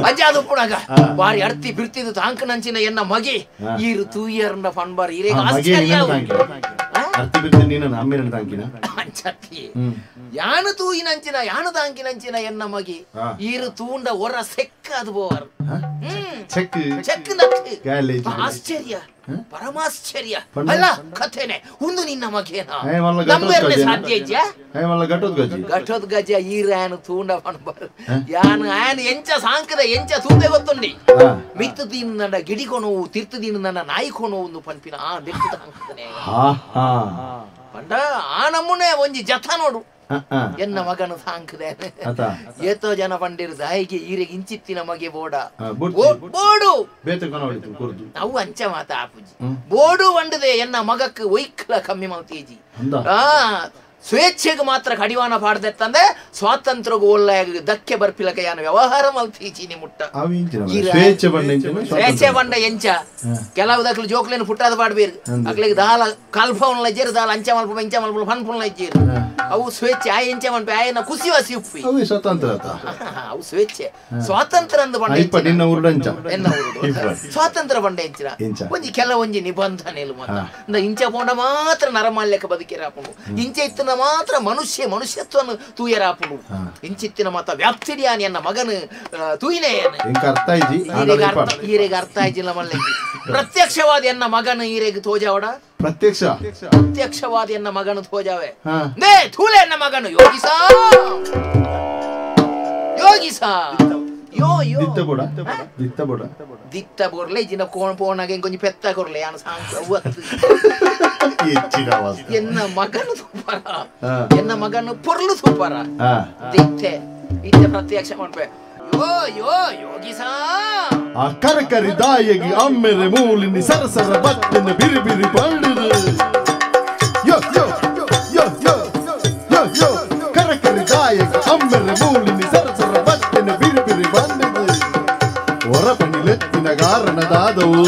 ಅಂಜಾದು ಪುಣಗ ಬಾರಿ ಅರ್ತಿ ಬಿರ್ತಿದು ತಾಂಕನಂಚಿನ ಎನ್ನ ಮಗೆ ಈರು ತೂಯರ್ನ ಫನ್ಬಾರ್ ಈರೇಗ ಆಶ್ಚರ್ಯ ಅರ್ತಿ ಬಿರ್ತಿ ನೀನ ಅಮ್ಮೇನ ತಾಂಕಿನ ಅಂಚತ್ತಿ ಯಾನು ತೂಯಿನಂಚಿನ ಯಾನು ತಾಂಕಿನಂಚಿನ ಎನ್ನ ಮಗೆ ಈರು ತೂಂಡ ಒರ ಸೆಕ್ಕ ಅದು ಬೋವರ್ ಚೆಕ್ ಚೆಕ್ ನಕ್ ಆಶ್ಚರ್ಯ ಪರಮಾಶ್ಚರ್ಯ ಅಲ್ಲ ಕಥೆನೆ ಒಂದು ನಿನ್ನ ಮಗೇನ ನಂಬರ್ನೆ ಸಾಧ್ಯ ಇಜ್ಜಾ ಘಟೋದ್ಗಜ ಈರಾನು ತೂಂಡ ಪಣ್ಬಾರು ಯಾನು ಆನು ಎಂಚ ಸಾಂಕದ ಎಂಚ ತೂಂದೆ ಗೊತ್ತುಂಡಿ ಮಿತ್ತು ದೀನ ಗಿಡಿಕೊನೋವು ತಿರ್ತು ದೀನ ನನ್ನ ನಾಯಿಕೊನೋವು ಒಂದು ಪನ್ಪಿನ ಆ ಬೆಕ್ಕು ತಾಂಕದನೆ ಪಂಡ ಆ ನಮ್ಮನೆ ಒಂಜಿ ಜಥ ನೋಡು ಎನ್ನ ಮಗನು ಸಾಂಕದೆ ಏತೋ ಜನ ಪಂಡಿರು ದಾಯಿಗೆ ಈರೆಗೆ ಇಂಚಿತ್ತಿನ ಮಗೆ ಬೋಡ ಬೋಡು ಅವು ಅಂಚ ಮಾತ ಆಪುಜಿ ಬೋಡು వంಡದೆ ಎನ್ನ ಮಗಕ್ಕೆ ಒಯ್ಕಲ ಕಮ್ಮಿ ಮಲ್ತೇಜಿ ಆ ಸ್ವೇಚ್ಛೆಗೆ ಮಾತ್ರ ಕಡಿವಾಣ ಪಾಡ್ದೆತ್ತಂದೆ ಸ್ವಾತಂತ್ರ್ಯಗೂ ಒಳ್ಳೆ ಧಕ್ಕೆ ಬರ್ಪಿಲಕ ಯಾನು ವ್ಯವಹಾರ ಮಲ್ತೀಚಿ ಮುಟ್ಟ ಸ್ವೇಚ್ಛೆ ಬಂಡ ಎಂಚ ಕೆಲವು ದಕ್ಲು ಜೋಕ್ಲೇನು ಪುಟ್ಟಾದ ಪಾಡ್ಬೇರು ಅಕ್ಲಿಗೆ ದಾಲ ಕಲ್ಪವನ್ಲ ಇಜ್ಜೇರು ದಾಲ ಅಂಚ ಮಲ್ಪ ಇಂಚ ಮಲ್ಪ ಪನ್ಪುನ್ಲ ಇಜ್ಜೇರು ಅವು ಸ್ವೇಚ್ಛೆ ಆಯ ಎಂಚ ಮನ್ಪೆ ಆಯನ ಖುಷಿ ವಾಸಿ ಉಪ್ಪಿ ಸ್ವತಂತ್ರ ಅವು ಸ್ವೇಚ್ಛೆ ಸ್ವಾತಂತ್ರ್ಯ ಅಂದ್ ಬಂಡ ಎನ್ನ ಸ್ವಾತಂತ್ರ್ಯ ಬಂಡ ಎಂಚಿನ ಒಂಜಿ ಕೆಲವೊಂಜಿ ನಿಬಂಧನೆಲು ಮಾತ್ರ ಇಂಚ ಪೋಂಡ ಮಾತ್ರ ನರಮಾಲ್ಯಕ ಬದುಕಿರಾಪುಂಡು ಇಂಚ ಇತ್ತಿನ ಮಾತ್ರ ಮನುಷ್ಯ ಮನುಷ್ಯತ್ವನು ತೂಯರಾಪುಡು ಇಂಚಿತ್ತಿನ ಮಾತ ವ್ಯಾಪ್ತಿಡಿಯಾನಿ ಎನ್ನ ಮಗನು ತೂಯಿನೇ ಈರೆಗೆ ಅರ್ಥ ಆಯ್ತಿಲ್ಲ ಮಲ್ಲೆ ಪ್ರತ್ಯಕ್ಷವಾದ ಎನ್ನ ಮಗನು ಈರೆಗೆ ತೋಜಾವಡ ಪ್ರತ್ಯಕ್ಷ ಪ್ರತ್ಯಕ್ಷವಾದ ಎನ್ನ ಮಗನು ತೋಜಾವೆ ನೇ ಥೂಲೆ ಎನ್ನ ಮಗನು ಯೋಗಿಸಾ ಯೋಗಿಸಾ ಯೋ ಯೋ ದಿತ್ತ ಬೋಡ ದಿತ್ತ ಬೋಡ ದಿತ್ತ ಬೋರ್ಲೆ ಜಿನ ಕೋಣ ಪೋಣಗೆ ಕೊಂಚ ಪೆತ್ತ ಕೊರ್ಲೆ ಯಾನು ಸಾಂಕ ಅವತ್ತು ಎನ್ನ ಮಗನು ಸೂಪರ ಎನ್ನ ಮಗನು ಪೊರ್ಲು ಸೂಪರ ದಿತ್ತೆ ಇತ್ತೆ ಪ್ರತ್ಯಕ್ಷ ಮಾಡ್ಬೆ ಯೋ ಯೋ ಯೋಗಿಸಾ ಆ ಕರಕರಿ ದಾಯಗಿ ಅಮ್ಮೆರೆ ಮೂಲಿನಿ ಸರಸರ ಬತ್ತಿನ ಬಿರಿ ಬಿರಿ ಪಂಡಿರು ಯೋ ಯೋ ಯೋ ಯೋ ಯೋ ಯೋ ಕರಕರಿ ದಾಯಗಿ ಅಮ್ಮೆರೆ ಮೂಲಿನಿ ಸರಸರ ಬತ್ತಿನ ಬಿರಿ ಬಿರಿ ಬಂದಿರು ಹೊರಪಣಿಲೆತ್ತಿನ ಕಾರಣದಾದವು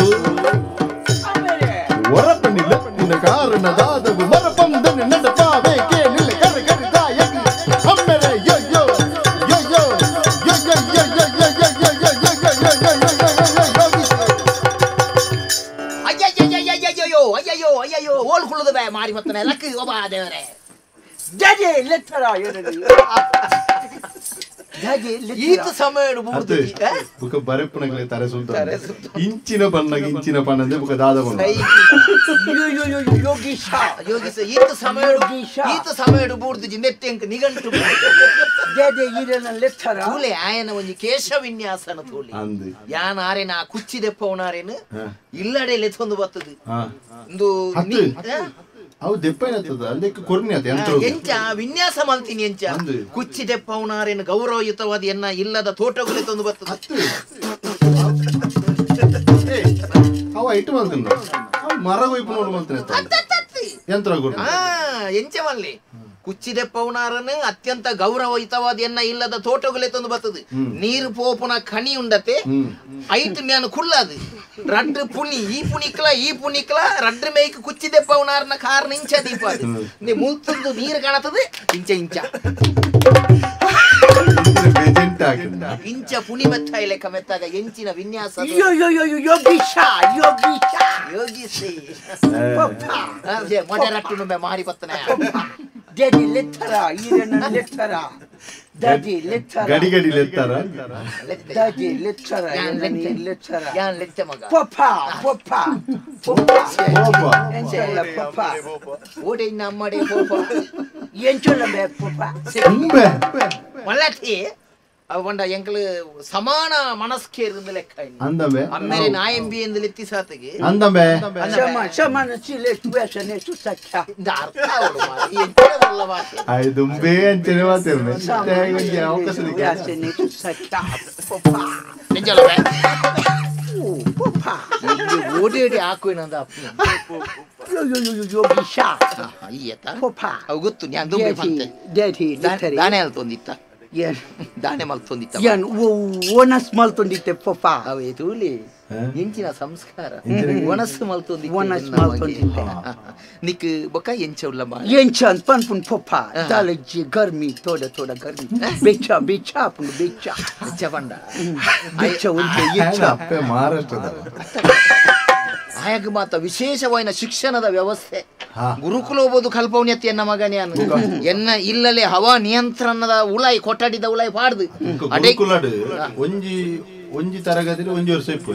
ಹೊರಪಣಿಲೆತ್ತಿನ ಕಾರಣದಾದವು ಮರಪಂದನೆ ನಡಪಾವೆ ಕೇಳಿಲ್ಲ ಕರಕರಿ ದಾಯಗಿ ಅಮ್ಮೆರೆ ಯೋ ಯೋ ಯೋ ಯೋ ಯೋ ಯೋ ಯೋ ಯೋ ಯೋ ಯೋ ಯೋ ಯೋ ಯೋ ಯೋ ಅಯ್ಯಯ್ಯಯ್ಯಯ್ಯಯ್ಯೋ ಅಯ್ಯಯ್ಯೋ ಅಯ್ಯಯ್ಯೋ ಓಲ್ ಕುಳ್ಳದ ಬೇ ಮಾರಿ ಮತ್ತನೆ ಲಕ್ಕಿ ಒಬ್ಬ ದೇವರೇ ಜಜೆ ಲೆತ್ತರ ಈತ ಸಮಯ ಬುಕ ಬರೆಪ್ಪುನಗಲೆ ತರೆ ಸುಲ್ತಾನ ಇಂಚಿನ ಬಣ್ಣಗೆ ಇಂಚಿನ ಪಣ್ಣಂದೆ ಬುಕ ದಾದ ಬಣ್ಣ ಯೋಗೀಶ ಯೋಗೀಶ ಈತ ಸಮಯ ಈತ ಸಮಯ ಬೂರ್ದು ನೆಟ್ಟೆಂಕ್ ನಿಗಂಟು ಜಜೆ ಈರನ ಲೆತ್ತರ ತೂಲೆ ಆಯನ ಒಂಜಿ ಕೇಶ ವಿನ್ಯಾಸನ ತೂಲೆ ಯಾನ್ ಆರೇನ ಆ ಕುಚ್ಚಿ ದೆಪ್ಪವನಾರೇನು ಇಲ್ಲಡೆ ಲೆತ್ತೊಂದು ಬರ್ತದೆ ಒಂದು ಅವು ದೆಪ್ಪೈನತ್ತದ ಅದಕ್ಕೆ ಕೊರ್ನಿ ಆತ ಯಂತ್ರ ಎಂಚ ವಿನ್ಯಾಸ ಮಲ್ತೀನಿ ಎಂಚ ಕುಚ್ಚಿ ದೆಪ್ಪವನಾರೇನು ಗೌರವಯುತವಾದ ಎನ್ನ ಇಲ್ಲದ ತೋಟಗಳು ತಂದು ಬರ್ತದೆ ಅವ ಇಟ್ಟು ಮಲ್ತೀನಿ ಮರ ಕೊಯ್ಪು ನೋಡು ಮಲ್ತೀನಿ ಯಂತ್ರ ಎಂಚ ಮಲ್ಲಿ ಕುಚ್ಚಿ ದೆಪ್ಪವನಾರನು ಅತ್ಯಂತ ಗೌರವಯುತವಾದ ಎನ್ನ ಇಲ್ಲದ ತೋಟಗಳೇ ತಂದು ಬರ್ತದೆ ನೀರು ಪೋಪುನ ಕಣಿ ಉಂಡತೆ ಐಟು ನಾನು ಕುಳ್ಳದು ರಡ್ಡು ಪುಣಿ ಈ ಪುಣಿಕ್ಲ ಈ ಪುಣಿಕ್ಲ ರಡ್ಡು ಮೇಯ್ಕ್ ಕುಚ್ಚಿ ದೆಪ್ಪವನಾರನ ಕಾರಣ ಇಂಚ ದೀಪ ಅದು ನೀ ಮುಲ್ತದ್ದು ನೀರು ಕಾಣತದೆ ಇಂಚ ಇಂಚ ಇಂಚ ಪುಣಿ ಮೆತ್ತ ಲೆಕ್ಕ ಮೆತ್ತಾಗ ಎಂಚಿನ ವಿನ್ಯಾಸ ಯೋಗೀಶ ಯೋಗೀಶ ಯೋಗೀಸಿ ಮೊದರಟ್ಟು ಮಾರಿ ಬತ್ತನೆ ಡ್ಯಾಡಿ ಲೆತ್ತರ ಈರನ ಲೆತ್ತರ ಡ್ಯಾಡಿ ಲೆತ್ತರ ಗಡಿ ಗಡಿ ಲೆತ್ತರ ಡ್ಯಾಡಿ ಲೆತ್ತರ ಲೆತ್ತರ ಯಾನ್ ಲೆತ್ತ ಮಗ ಪಪ್ಪ ಪಪ್ಪ ಪಪ್ಪ ಎಂಚಲ್ಲ ಪಪ್ಪ ಓಡೆ ನಮ್ಮಡೆ ಪಪ್ಪ ಎಂಚಲ್ಲ ಬೇ ಪಪ್ಪ ಉಂಬೆ ಮಲ್ಲತಿ ಅವ ಬಂಡ ಎಂಕಲು ಸಮಾನ ಮನಸ್ಕೆ ಇருந்து ಲೆಕ್ಕ ಅಂದಬೆ ಅಮ್ಮೇರೆ ನಾಯಂಬಿ ಎಂದು ಲೆತ್ತಿ ಸಾತಿಗೆ ಅಂದಬೆ ಸಮ ಸಮಾನ ಚಿಲೆ ತುವೇಶನೆ ಸುಸಖ್ಯ ಇಂದ ಅರ್ಥ ಅವಳು ಮಾರಿ ಎಂಚನೆ ಬಲ್ಲ ಭಾಷೆ ಆಯ್ದುಂಬೆ ಅಂಚನೆ ಮಾತಿರ್ನೆ ಕೊಂಚ ಅವಕಾಶ ತುವೇಶನೆ ಸುಸಖ್ಯ ಪಪ್ಪ ಎಂಚಲ್ಲ ಬೇ ಓ ಪಪ್ಪ ಓಡೇಡಿ ಹಾಕುವಿನಂದ ಯೋ ಯೋ ಯೋ ಯೋಗೀಶ ಈಯತ ಪಪ್ಪ ಅವು ಗೊತ್ತು ನಾನು ದುಂಬೆ ಬಂತೆ ಡ್ಯಾಡಿ ಲೆತ್ತರ ದಾನೆ ಅಲ್ತೊಂದಿತ್ತ ಏನ್ ದಾನೆ ಮಲ್ತೊಂದಿತ್ತ ಏನ್ ಓನಸ್ ಮಲ್ತೊಂದಿತ್ತೆ ಪಪ್ಪ ಅವೇ ತೂಲಿ ಎಂಚಿನ ಸಂಸ್ಕಾರ ಒಣಸು ಮಲ್ತೊಂದು ಒಣಸು ಮಲ್ತೊಂದಿತ್ತೆ ನಿಕ್ ಬೊಕ್ಕ ಎಂಚ ಉಲ್ಲಮ್ಮ ಎಂಚ ಅಂತ ಪನ್ಪುನ್ ಪೊಪ್ಪ ದಾಲಜ್ಜಿ ಗರ್ಮಿ ತೋಡ ತೋಡ ಗರ್ಮಿ ಬೆಚ್ಚ ಬೆಚ್ಚ ಪುಂಡು ಬೆಚ್ಚ ಬೆಚ್ಚ ಪಂಡ ಬೆಚ್ಚ ಉಂಟು ಎಚ್ಚ ಅಪ್ಪೆ ಮಹಾರಾಷ್ಟ್ರದ ಆಯಾಗ ಮಾತ ವಿಶೇಷವಾದ ಶಿಕ್ಷಣದ ವ್ಯವಸ್ಥೆ ಗುರುಕುಲ ಹೋಗ್ಬೋದು ಕಲ್ಪೌಣ್ಯತೆ ಎನ್ನ ಮಗನೇ ಎನ್ನ ಇಲ್ಲಲೇ ಹವಾ ನಿಯಂತ್ರಣದ ಉಲಾಯಿ ಕೊಟ್ಟಾಡಿದ ಉಲಾಯಿ ಪಾಡ್ದು ಗುರುಕುಲಡು ಒಂಜಿ ಒಂಜಿ ತರಗತಿ ಒಂಜಿ ವರ್ಷ ಇಪ್ಪು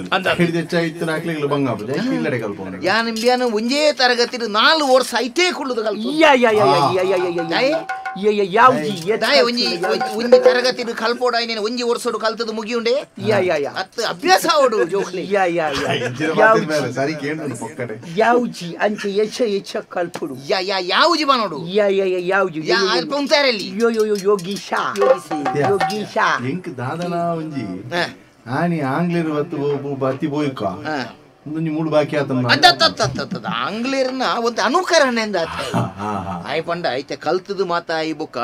ಹೆಚ್ಚಾಯಿತ್ತು ನಾಲ್ಕು ಬಂಗ ಇಲ್ಲಡೆ ಕಲ್ಪೌಣ್ಯ ಯಾನ್ ಇಂಬಿಯಾನು ಒಂಜೇ ತರಗತಿ 4 ವರ್ಷ ಐತೇ ಕುಳ್ಳುದು ಕಲ್ಪ ಯಾ ಯಾ ಯಾ ಯಾ ಯಾ ಯಾ ಯಾ ಯಾವ್ಜಿ ದಾಯ ಒಂಜಿ ಒಂಜಿ ತರಗತಿ ಕಲ್ಪೋಡ ಐನೇನು ಒಂಜಿ ವರ್ಷಡು ಕಲ್ತದು ಮುಗಿಯುಂಡೆ ಯಾ ಯಾ ಯಾ ಅತ್ ಅಭ್ಯಾಸ ಅವಡು ಜೋಕ್ಲೆ ಯಾ ಯಾ ಯಾ ಸರಿ ಕೇಳು ಪೊಕ್ಕಡೆ ಯಾವ್ಜಿ ಅಂಚೆ ಎಚ್ಚ ಎಚ್ಚ ಕಲ್ಪುಡು ಯಾ ಯಾ ಯಾವ್ಜಿ ಬನೋಡು ಯಾ ಯಾ ಯಾ ಯಾವ್ಜಿ ಯಾ ಅಲ್ಪ ಉಂತಾರಲ್ಲಿ ಯೋ ಯೋ ಯೋ ಯೋಗೀಶಾ ಯೋಗೀಶಾ ಎಂಕ್ ದಾದನ ಒಂಜಿ ಆನಿ ಆಂಗ್ಲೇರು ಬತ್ತು ಬತ್ತಿ ಬೋಯ್ಕ ಒಂದೊಂಜಿ ಮೂಡು ಬಾಕಿ ಆತನ ಅತ್ತ ಆಂಗ್ಲೇರ್ನ ಒಂದು ಅನುಕರಣೆ ಅಂದ ಆಯ್ ಪಂಡ ಐತೆ ಕಲ್ತದು ಮಾತಾ ಈ ಬೊಕ್ಕ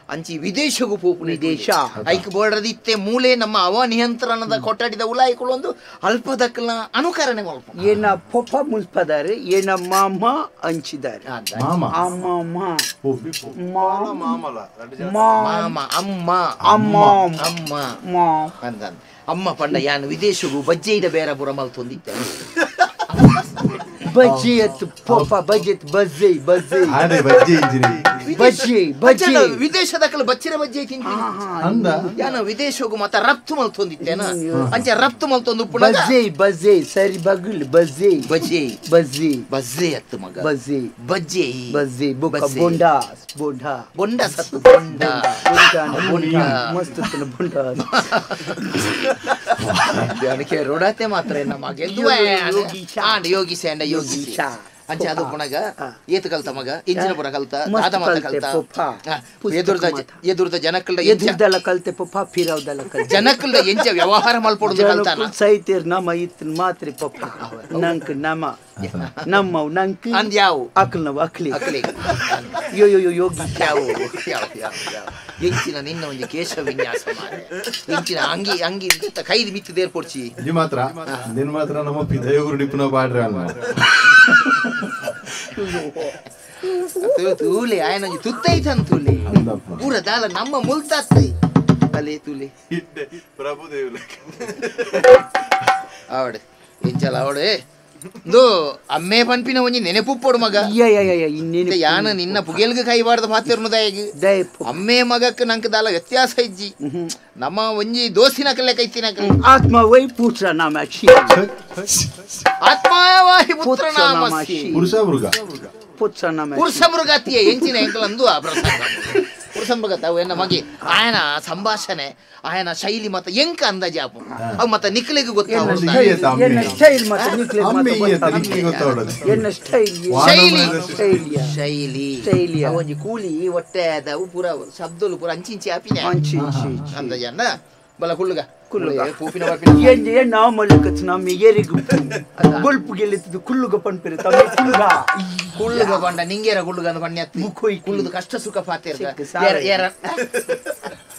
ಅಂಚಿ ವಿದೇಶಗೂ ಪೋಪು ವಿದೇಶ ಐಕ್ ಬೋರ್ಡದ ಇತ್ತೆ ಮೂಲೆ ನಮ್ಮ ಅವ ನಿಯಂತ್ರಣದ ಕೊಟ್ಟಾಡಿದ ಉಲಾಯಿಗಳು ಒಂದು ಅಲ್ಪದಕ್ಕಲ ಅನುಕರಣೆ ಮಲ್ಪ ಏನ ಪೊಪ್ಪ ಮುಲ್ಪದಾರೆ ಏನ ಮಾಮ ಅಂಚಿದ್ದಾರೆ ಮಾಮ ಅಮ್ಮ ಮಾಮ ಅಮ್ಮ ಅಮ್ಮ ಅಮ್ಮ ಅಂದ ಅಮ್ಮ ಪಂಡ ಯಾನು ವಿದೇಶಗೂ ಬಜ್ಜೆಯಿದ ಬೇರೆ ಬುರ ಮಲ್ತೊಂದಿತ್ತೆ ಬಜ್ಜೆ ಅತ್ತು ಪೊಪ್ಪ ಬಜ್ಜೆ ಬಜ್ಜೆ ಬಜ್ಜೆ ಅದೇ ಬಜ್ಜೆ ಇಂಜಿನಿ ಬಜ್ಜೆ ಬಜ್ಜೆ ವಿದೇಶದಕ್ಕಲ ಬಚ್ಚಿರ ಬಜ್ಜೆ ತಿಂತೀನಿ ಅಂದ ಯಾನು ವಿದೇಶಗೂ ಮಾತ ರಫ್ತು ಮಲ್ತೊಂದಿತ್ತೇನ ಅಂಚೆ ರಫ್ತು ಮಲ್ತೊಂದು ಉಪ್ಪುನಗ ಬಜ್ಜೆ ಬಜ್ಜೆ ಸರಿ ಬಗುಲ್ ಬಜ್ಜೆ ಬಜ್ಜೆ ಬಜ್ಜೆ ಬಜ್ಜೆ ಅತ್ತು ಮಗ ಬಜ್ಜೆ ಬಜ್ಜೆ ಬಜ್ಜೆ ಬೊಕ್ಕ ಬೊಂಡಾ ಬೊಂಡಾ ಬೊಂಡ ಸತ್ತು ಬೊಂಡ ಬೊಂಡ ಮಸ್ತ್ ಬೊಂಡ ಅದಕ್ಕೆ ರೋಡಾತೆ ಮಾತ್ರ ನಮ್ಮ ಯೋಗಿಸ ಅಂಡ ಯೋಗಿಸ ಅಂಚೆ ಅದು ಪುನಗ ಏತು ಕಲ್ತ ಮಗ ಇಂಚಿನ ಪುರ ಕಲ್ತ ದಾದ ಮಾತ ಕಲ್ತ ಎದುರ್ದ ಎದುರ್ದ ಜನಕ್ಕಲ್ದ ಎದುರ್ದಲ ಕಲ್ತೆ ಪಪ್ಪ ಫಿರವ್ದಲ ಕಲ್ತೆ ಜನಕ್ಕಲ್ದ ಎಂಚ ವ್ಯವಹಾರ ಮಲ್ಪೊಡುದು ಕಲ್ತಾನ ಸೈತಿರ್ ನಮ ಇತ್ತು ಮಾತ್ರಿ ಪಪ್ಪ ನಂಕ್ ನಮ ನಮ್ಮವ್ ನಂಕ್ ಅಂದ್ ಯಾವು ಅಕ್ಲ್ ನವ್ ಅಕ್ಲಿ ಅಕ್ಲಿ ಯೋ ಯೋ ಯೋ ಯೋಗಿ ಯಾವು ಯಾವ ಯಾವ ಯಾವ ಎಂಚಿನ ನಿನ್ನ ಒಂಜಿ ಕೇಶ ವಿನ್ಯಾಸ ಮಾರೆ ಎಂಚಿನ ಅಂಗಿ ಅಂಗಿ ಕೈದು ಮಿತ್ತು ದೇರ್ಪೊಡ್ಚಿ ಇದು ಮಾತ್ರ ನಿನ್ನ ಮಾತ್ರ ನಮ್ಮ ಪಿದಯೋಗರು ಡಿಪ್ಪುನ ಪಾಡ್ರೆ ಅಲ್ಲ ತೂಲೆ ಆಯನ ಒಂಜಿ ತುತ್ತೈತನ್ ತೂಲೆ ಪೂರ ದಾಲ ನಮ್ಮ ಮುಲ್ತಾತ್ತಿ ಅಲೆ ತೂಲೆ ಪ್ರಭುದೇವ್ ಆವಡೆ ಎಂಚಲ ಅವಡೆ ಇಂದು ಅಮ್ಮೆ ಪನ್ಪಿನ ಒಂಜಿ ನೆನೆಪುಪ್ಪೊಡು ಮಗ ಯಾನ ನಿನ್ನ ಪುಗೆಲ್ಗ ಕೈಬಾರ್ದ ಪಾತಿರ್ನುದಾಯಗ್ ಅಮ್ಮೆ ಮಗಕ್ಕೆ ನಂಗೆ ದಾಲ ವ್ಯತ್ಯಾಸ ಇಜ್ಜಿ ನಮ್ಮ ಒಂಜಿ ದೋಸಿನ ಕಲ್ಲೆ ಕೈತಿನ ಆತ್ಮ ವೈ ಪುತ್ರ ನಾಮಾಕ್ಷಿ ಆತ್ಮವಾಹಿ ಪುತ್ರ ನಾಮಸಿ ಪುರುಷ ಮೃಗ ಪುತ್ರ ನಾಮ ಪುರುಷ ಮೃಗತಿಯ ಎಂಚಿನ ಎಂಕಲಂದು ಆ ಪ್ರಸಂಗ ಪುರುಷ ಮೃಗ ತಾವು ಎನ್ನ ಮಗಿ ಆಯನ ಸಂಭಾಷಣೆ ಆಯನ ಶೈಲಿ ಮತ್ತ ಎಂಕ ಅಂದಾಜಾಪು ಅವು ಮತ್ತ ನಿಕ್ಲೆಗೆ ಗೊತ್ತಾಗ ಶೈಲಿ ಶೈಲಿ ಶೈಲಿ ಒಂಜಿ ಕೂಲಿ ಹೊಟ್ಟೆ ಅವು ಪೂರ ಶಬ್ದಲು ಪೂರ ಅಂಚಿಂಚಿ ಆಪಿನ ಅಂದಾಜನ್ನ ಬಲ ಕುಳ್ಳುಗ ಕುಳ್ಳುಗ ಏನ್ ನಾವು ಮಲ್ಲಕತ್ ನಮ್ಮ ಏರಿಗು ಬೊಲ್ಪು ಗೆಲ್ಲಿತ್ತು ಕುಳ್ಳುಗ ಪನ್ಪಿರ ತಮ್ಮ ಕುಳ್ಳುಗ ಕುಳ್ಳುಗ ಬಂಡ ನಿಂಗೇರ ಕುಳ್ಳುಗ ಅಂದ್ ಪಣ್ಯ ಕುಳ್ಳುದು ಕಷ್ಟ ಸುಖ ಪಾತೇರ್ಗ ಏರ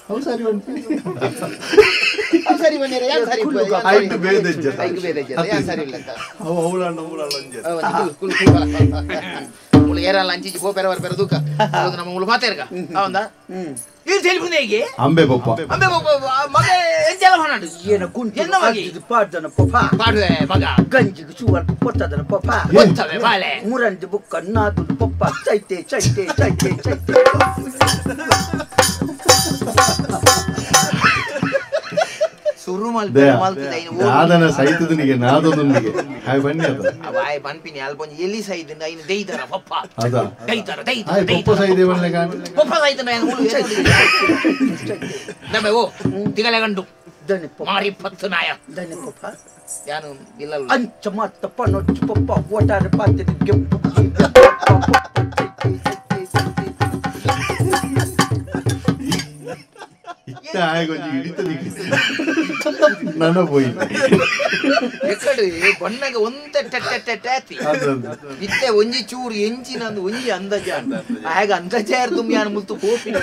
ಅವು ಸರಿ ಬಂದ್ರಿ ಅವು ಸರಿ ಬಂದಿರ ಯಾರು ಸರಿ ಐದು ಬೇದಜ್ಜ ಐದು ಬೇದಜ್ಜ ಯಾರು ಸರಿ ಇಲ್ಲ ಅಂತ ಅವು ಅವಳಣ್ಣ ಅವಳಣ್ಣ ಕುಲ್ ಕುಲ್ ಕುಲ್ ಮುಳು ಏರಲ್ಲ ಅಂಚಿಂಚಿ ಪೋಪೆರ ಬರ್ಪೆರ ದೂಕ ನಮ್ಮ ಮುಳು ಪಾತೇರ್ಗ ಅವಂದ ಇಲ್ಲಿ తెలిపునేಗೆ ಅಂಬೆ ಪಪ್ಪ ಅಂಬೆ ಪಪ್ಪ ಮಗ ಎಂಚಲ ಹೊನಾಡು ಏನ ಕುಂಟಿ ಎನ್ನ ಮಗಿ ಪಾಡ್ದನ ಪಪ್ಪ ಪಾಡುವೆ ಮಗ ಗಂಜಿಗೆ ಚುವರ್ ಪೊತ್ತದನ ಪಪ್ಪ ಒತ್ತವೆ ಬಾಳೆ ಮುರಂದು ಬುಕ್ಕ ನಾದು ಪಪ್ಪ ಚೈತೆ ಚೈತೆ ಚೈತೆ ಚೈತೆ ಸುರು ಮಲ್ಪೆ ಮಲ್ತದ ದಾದನ ಸೈತದನಿಗೆ ನಾದದೊಂದಿಗೆ ಹಾಯ್ ಬನ್ನಿ ಅದ ಆಯ್ ಬನ್ಪಿನಿ ಅಲ್ಪೊಂಜಿ ಎಲ್ಲಿ ಸೈದಿಂದ ಐನ ದೇಯ್ದರ ಪಪ್ಪ ಅದ ದೇಯ್ದರ ದೇಯ್ದರ ಹಾಯ್ ಪಪ್ಪ ಸೈದೆ ಬನ್ನೆ ಕಾಣ ಪಪ್ಪ ಸೈದನ ಮುಳು ನಮ್ಮೆ ಓ ತಿಗಲೆ ಗಂಡು ದನೆ ಪಪ್ಪ ಮಾರಿ ಪತ್ತು ನಾಯ ದನೆ ಪಪ್ಪ ಯಾನು ಇಲ್ಲ ಅಂಚ ಮಾತ ಪನೊಚ್ಚು ಪಪ್ಪ ಓಟಾರ ಪಾತ್ರೆ ಗೆಂಪು ನನ್ನ ಪೋಯಿ ಎಕ್ಕಡು ಬಣ್ಣಗೆ ಒಂತೆ ಟೆಟ್ಟೆ ಇತ್ತೆ ಒಂಜಿ ಚೂರು ಎಂಚಿನ ಒಂಜಿ ಅಂದಾಜ ಆಗ ಅಂದಾಜ ತುಂಬಿಯಾನ ಮುಲ್ತು ಕೋಪಿನ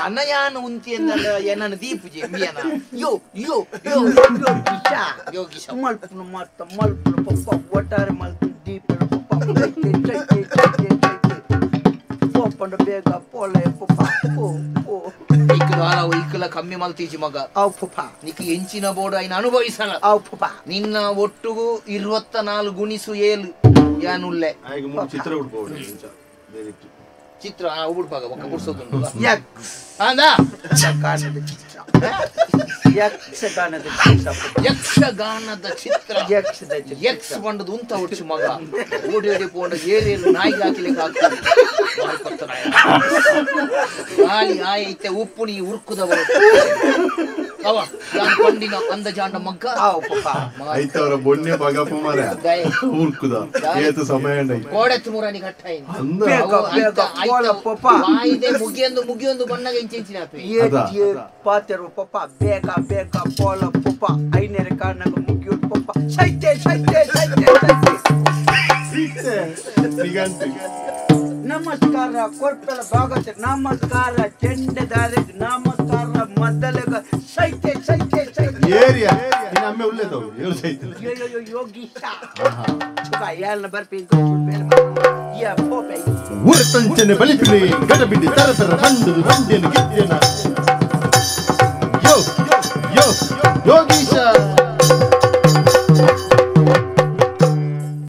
ಅನಯಾನ ಉಂತಿ ಎಂದಲ್ಲ ಏನನ್ನ ದೀಪುಜಿ ಮಿಯನ ಯೋ ಯೋ ಯೋ ಯೋಗಿಶ ಯೋಗಿಶ ಮಲ್ಪುನ ಮಾತ ಮಲ್ಪುನ ಪಪ್ಪ ಒಟ್ಟಾರೆ ಮಲ್ತು ದೀಪನ ಪಪ್ಪ ಚೈತೆ ಚೈತೆ ಚೈತೆ ಚೈತೆ ಪೋಪಂಡ ಬೇಗ ಪೋಲೆ ಪಪ್ಪ ಪೋ ಪೋ ಇಕ್ಕಲ ಇಕ್ಕಲ ಕಮ್ಮಿ ಮಲ್ತೀಜಿ ಮಗ ಅವು ಪಪ್ಪ ನಿಕ್ ಎಂಚಿನ ಬೋರ್ಡ್ ಐನ ಅನುಭವಿಸಲ ಅವು ಪಪ್ಪ ನಿನ್ನ ಒಟ್ಟುಗು 24 ಗುಣಿಸು 7 ಯಾನುಲ್ಲೆ ಚಿತ್ರ ಚಿತ್ರ ಉಡುಪಾಗ ಒಕ್ಕ ಗುಡ್ಸೋದು ಯಕ್ಷಗಾನದ ಚಿತ್ರ ಯಕ್ಷಗಾನದ ಚಿತ್ರ ಯಕ್ಷಗಾನದ ಚಿತ್ರ ಯಕ್ಷದ ಯಕ್ಷ ಬಂಡದ ಉಂತ ಹೊಡ್ಸು ಮಗ ಓಡಿ ಓಡಿ ಪೋಂಡ ಏರೇನು ನಾಯಿಗೆ ಹಾಕಿಲಿಕ್ಕೆ ಆಗ್ತದೆ ಗಾಳಿ ಆಯ್ತೆ ಉಪ್ಪು ನೀ ಉರ್ಕುದವರು ಅವ ಯಾನ್ ಪಂಡಿನ ಅಂದಜಾಂಡ ಮಗ್ಗ ಐತವರ ಬೊಣ್ಣೆ ಬಗಪ್ಪ ಮಾರ ಉರ್ಕುದ ಏತು ಸಮಯ ಕೋಡೆತ್ತು ಮುರಾನಿ ಕಟ್ಟಾಯಿನ ವಾಯಿದೆ ಮುಗಿಯೊಂದು ಮುಗಿಯೊಂದು ಬಣ್ಣಗೆ ಇಂಚಿನ ಪಾತೆರು ಪಪ್ಪ ಬೇಗ ಬೇಗ ಪೋಲ ಪಪ್ಪ ಐನೇರ ಕಾರಣಗ ಮುಗಿಯೋದು ಪಪ್ಪ ಸೈತೆ ಸೈತೆ ಸೈತೆ ಸೈತೆ ನಮಸ್ಕಾರ ಕೊರ್ಪೆಲ ಭಾಗತ ನಮಸ್ಕಾರ ಚೆಂಡದಾರೆ ನಮಸ್ಕಾರ ಮದ್ದಲೆಗ ಸೈತೆ ಸೈತೆ ಸೈತೆ ಏರಿಯಾ ನೀನು ಅಮ್ಮೆ ಉಲ್ಲೇದವು ಏಳು ಸೈತೆ ಯೋ ಯೋ ಯೋಗೀಶ ಯಾರನ್ನ ಬರ್ಪಿ ಯಾ ಪೋಪೆ ಊರತಂಚನೆ ಬಲಿಪಿನಿ ಗಡಬಿಡಿ ತರತರ ಬಂದು ಬಂದೇನು ಗಿದ್ದೇನ ಯೋ ಯೋ ಯೋಗಿ